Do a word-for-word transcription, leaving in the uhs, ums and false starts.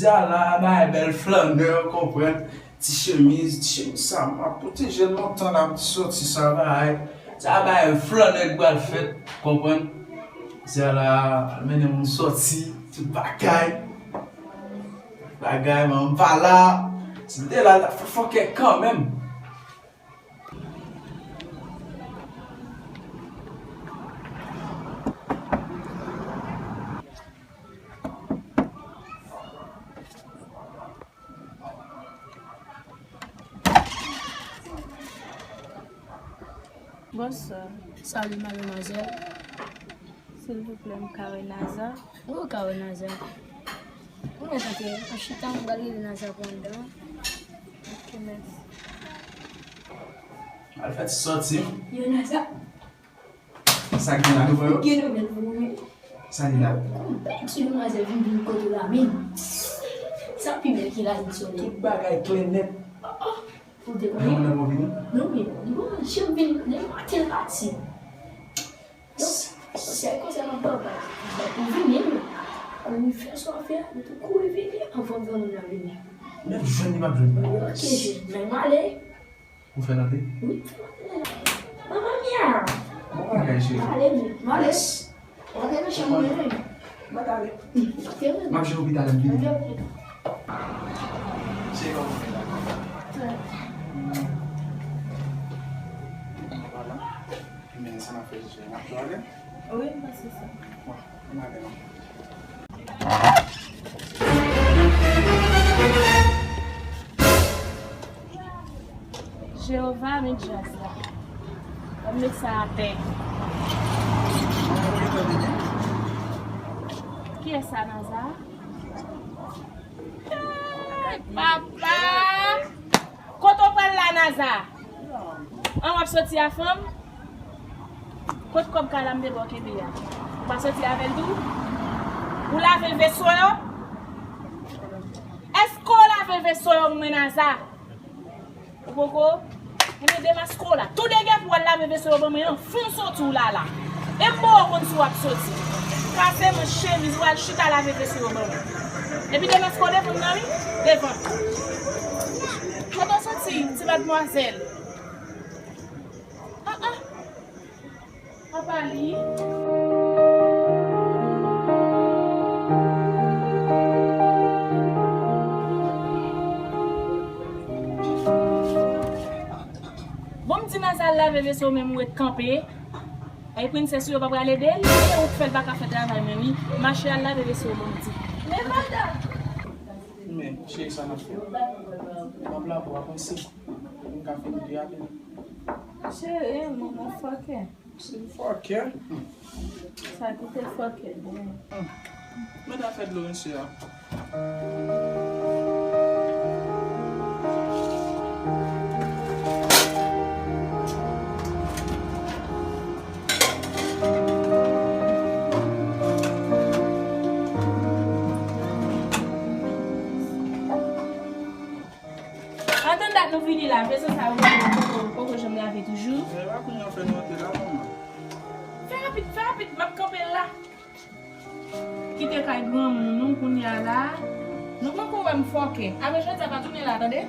Sa la, bagay bèl flannè, w konprann. Ti chemiz, ti chemiz sa, m ap pwoteje l lontan la, m ti sòti sa, bagay. Sa bagay flannè k pral fèt, konprann. Sa la, al mennen moun sòti, tout bagay. Bagay, man, m pa la. Si m te la, l t ap fè fòkè kanmenm. Bonswa. Salut, mademoiselle. Silvouplè, m ka wè Naza? Wi, ou ka wè Naza. Ou mèt antre, an chita, m pral rele Naza pou anndan. Ok, mèsi. Al fè ti sòti. Yo, Naza. Sa k gen la, nou pran yo? Gen nouvèl pou ou, wi. Sa li la? Yon bèl ti demwazèl vin vin kote w la, men. Sa pi bèl ki la, li sòti. Tout bagay klè nèt. Ou te konnen? Nan mwen nan vini? Non, men, li bon, jan m vin, li maten l pati. Donk, se konsa m ap ba w, ou vini, ou fè sa w ap fè a, ou tou kouri vini, anvan granmoun nan vini. Menm jwenn li m ap jwenn. Ok, jwenn. Men m ale. Ou fè l antre? Wi. Manman mia. Bon bagay, cheri. Ale, men. M ale. Yes. Ou pa gen chanm mwen, men. Mwen t ale. M ap jwenn ou pi talè m vini. Cheri, kòman w fè la? Trè. Vwala. Men sa n ap fè, cheri, n ap jwe avè? Wi, m panse sa. Bon, ann ale non. Jewova, men djaz la. Ban m met sa atè. Kiyès sa, Naza? Ay, papa! Kote w pral la, Naza? An w ap soti a fanm? Kot kòb kay la m te ba w kenbe a? Ou pa soti avè l tou? Ou lave veso yo? Èske w lave veso yo pou mwen, Naza? Ou poko? Enben demaske w la. Tou de gen pou w al lave veso yo ban mwen an. Fon soti w la la. E m bo w konn si w ap soti. Pase manch chemiz ou al chita lave veso yo ban mwen. Epi demaske w devan m nan wi. Devan. Kote w soti, ti madmwazèl? Ah, ah. Apa li? Bon, m di Naza al lave veso, men m ret kanpe. Ay, prensès ou yo pa pral ede l? E ou k fè l pa ka fè travay menm, wi. Mache al lave veso, bon, m di. Men madanm! Men, cheri, sa n ap fè? M ap lave w avanse. M ka fini de apèn. Cheri, manman fòkè. Se fòkè. Sa ki te fòkè, byen. Mwen ta fè dlo, mesye a. Antan dat nou vini la, veso sa yo poko, poko janm lave toujou. E pa kounye a fè nou antre la, manman. Fè rapid, fè rapid, m ap kanpe la. Kite kay granmoun nou kounye a la. Nou poko wè m fòkè. Apre jodi a pa tounen la, tande?